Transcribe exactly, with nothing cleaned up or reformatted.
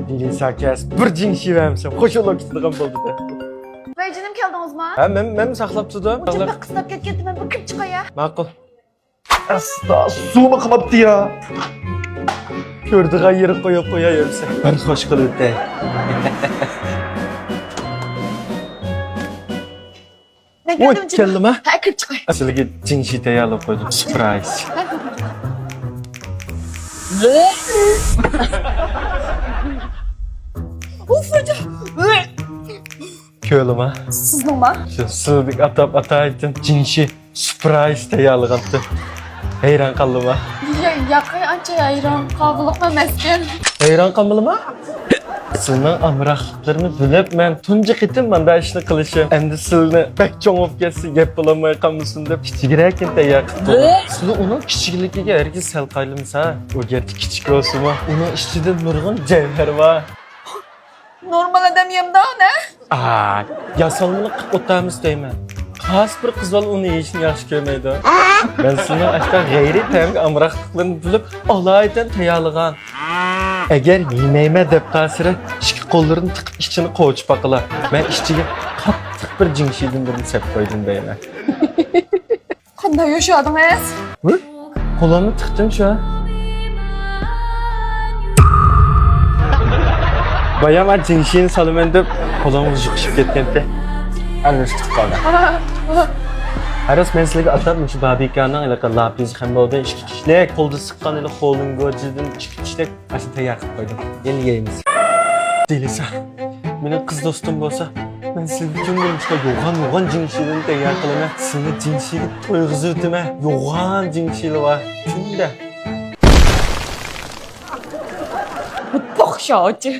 دېلىسا كەس، بىر جىڭشى بەرمىسەم، خوش بولۇپ كېتىدىغان بولدى-دە. ۋەي جېنىم، كەلدىڭىزما؟ ھە، مەن، مەن ساقلاپ تۇردۇم. بۇ جىم بەك قىستاپ كەتكەنتى، مەن بىر كىرىپ چىقاي ھە. ماقۇل. ئاستا، سۇمۇ قىماپتۇ يا. كۆرىدىغان يېرى قويۇپ قوياي ئەمسە. بىر خوش قىلىۋېتەي. مەن ۋوي، كەلدىم، جېنىم. كەلدىم ھە. ھە، كىرىپ چىقاي. سىلىگە جىڭشى تەييارلاپ قويدۇم، سۈرپرايز. ئۇف، ھاجا. كۆلىما. سىزنىڭما؟ شۇ سىلىگە ئاتاپ ئاتايتتىم، جىڭشى سۈرپرايز تەييارلىغانتى. ھەيران قالدىما؟ يا، ياقى ئانچە ھەيران قالغۇلۇق ئەمەسكەن. ھەيران قالمىلىما؟ سىلنىڭ ئامراقلىقلىرىنى بىلىپ، مەن تۇنجى قېتىم مانداق ئىشنى قىلىشىم. ئەمدى سىلنى بەك چوڭ بولۇپ كەتسە، گەپ بولالماي قالمىسۇن دەپ، كىچىكرەككىنە تەييار قىلىپ قويغان. سىلى ئۇنىڭ كىچىكلىكىگە ھەرگىز سەل قايىلمىسا، ئۇ گەرچە كىچىك بولسىمۇ، ئۇنىڭ ئىچىدە نۇرغۇن جەۋھەر بار. نورمال ئادەم يەمدۇ ئۇنى؟ ئا، ياسالمىلىق قىلىپ ئوتامىز دەيمەن. قايسى بىر قىز بالا ئۇنى يېيىشنى ياخشى كۆرمەيدۇ؟ مەن سىلىنىڭ ئاشۇنداق غەيرىي تەمگە ئامراقلىقلىرىنى بىلىپ، ئالايىتەن تەييارلىغان. ئەگەر يېمەيمەن دەپ قالسىلەر، ئىككى قوللىرىنى تىقىپ ئىچىنى قوۋچىپ باقىلا. مەن ئىچىگە قاتتىق بىر جىڭشىدىن بىرنى سېلىپ قويدۇم دەيمەن. قانداق يوشۇردىڭىز؟ ھە؟ قولۇمنى تىقتىم شۇ. بايام جىڭشىنى سالىمەن دەپ قولۇمغا يۇقۇشۇپ كەتكەنتى. ئەمدى تىقىپ قالدى. ھە راست، مەن سىلىگە ئاتاپ مۇشۇ بابىكانىڭ ھېلىقى لاپىز خەم بولدى، ئىككى چۈشلۈك، قولدا سىققان ھېلىقى خولىنگوجىدىن ئىككى چۈشلۈك. ئاشۇ تەييار قىلىپ قويدۇم. يەنە يەيمىز. دېلىسا، مېنىڭ قىز دوستۇم بولسا، مەن سىلىگە كۈندە مۇشۇنداق يوغان-يوغان جىڭشىلىنى تەييار قىلىمەن. سىلىنى جىڭشىلىگە تويغۇزۇۋېتىمەن. يوغان جىڭشىلى بار. كۈندە. پوخ شاۋچى.